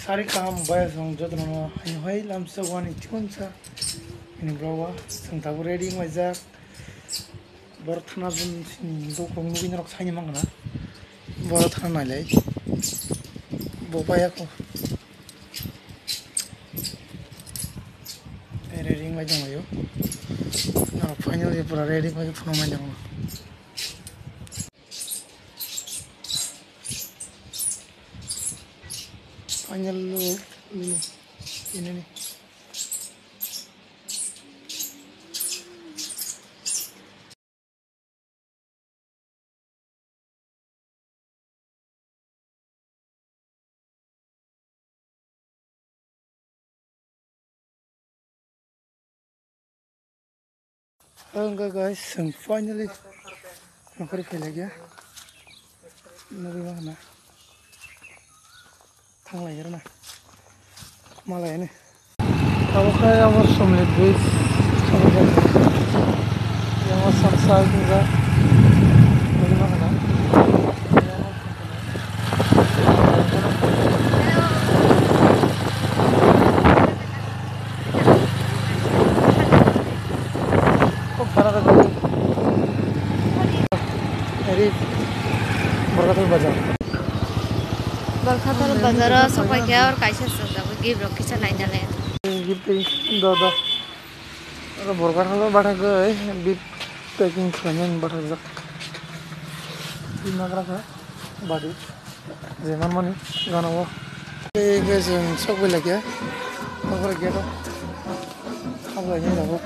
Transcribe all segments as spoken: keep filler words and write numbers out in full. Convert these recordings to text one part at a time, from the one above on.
Sari kaham bai song jotono hai hai lamsa wani chikon sa. Ini bro wa song tabu ready wng laijak. Bor thana bun sini dokrok nugui norok saini mangana. Bor thana nailai. Bo bai ako. Ready wng lai jonglaio. Norok finally pura ready wng lai phunuk mai jonglaio. Final look, ini, ini nih. Hwnkhe guys, chwng finally nokharwi phailaikha. Nugwi mankha na. Thanglairwna. Malai ani. Abo khe abo Sumli bridge. Abo samsa wngkha. Nugwi mankha na. Kok para ka gari. Eri Borkathal bazar. Borkathal bazar o sopai khe or kaisa sojak gift rok kisa naina le. Gift do do. Oro Borkathal o bathagwi gift packing khlainani bathajak. Twi nagra kha badi. Je manmani gana o. Tei hwnkhe chwng sok bai laikha. Nokbar gate o. Hablai ni tabuk.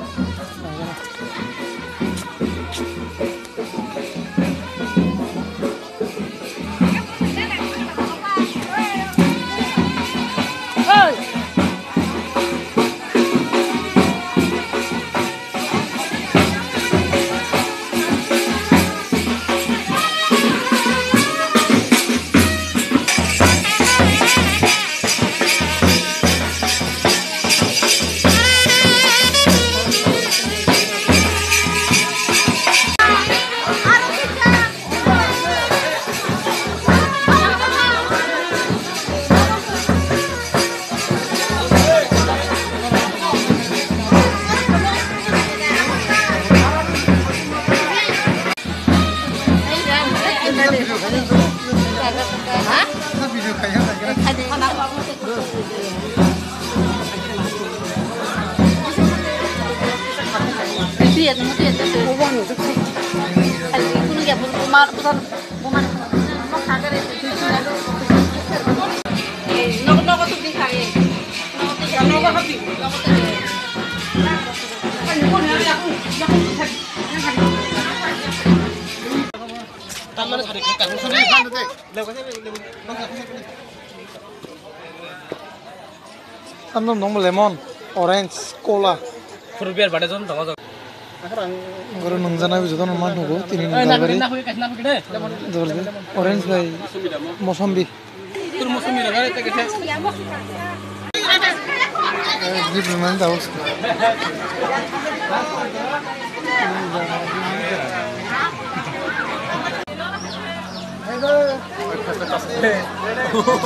Tamno nong lemon, orange, cola. Fruit beer bade jon tongo. Oro nungjanai jotono man hugo, tini ni dalbari. Jordi, orange bai mosambi. Eh, gift man daw.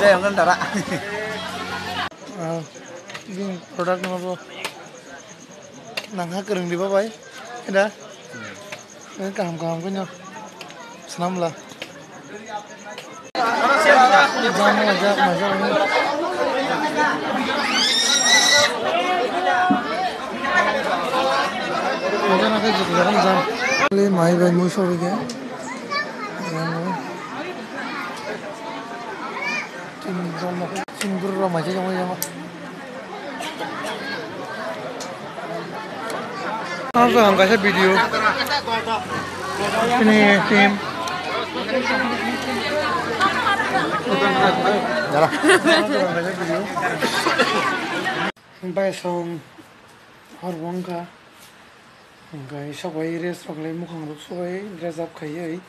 Jai, ang dara. Ah, ini produk nama bo? Nangha kwrwng diba bai? Eda? Eh, kaham kaham khe no. Swnamla. Jam wngya, majak wngya. Majak na khe jukjak jam. Mai bai mui sori khe. Jam. Chini dol no, chini bwrwi rok mai se jongwi yango. Ang kaham kaisa video. Chini team. Dara. Ang kaham kaisa video. Bai song hor bo wngkha. Hwnkhe sok bai rest rok lai, mukhang rok sok bai dress up khaiwi.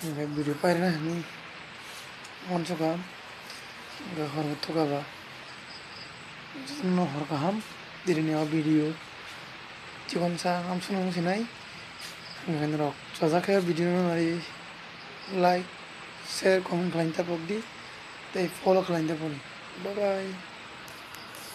Hwnkhe video pairwna hinwi uansukha. Hwnkhe hor bo thukha ba. Jotono hor kaham. Dirini o video chikon sa hamsung wng sinai. Hwnkhe norok chajak khe video no nai like, share, comment khlaina tapok di. Tei follow khlaina tapok di. Bye bye.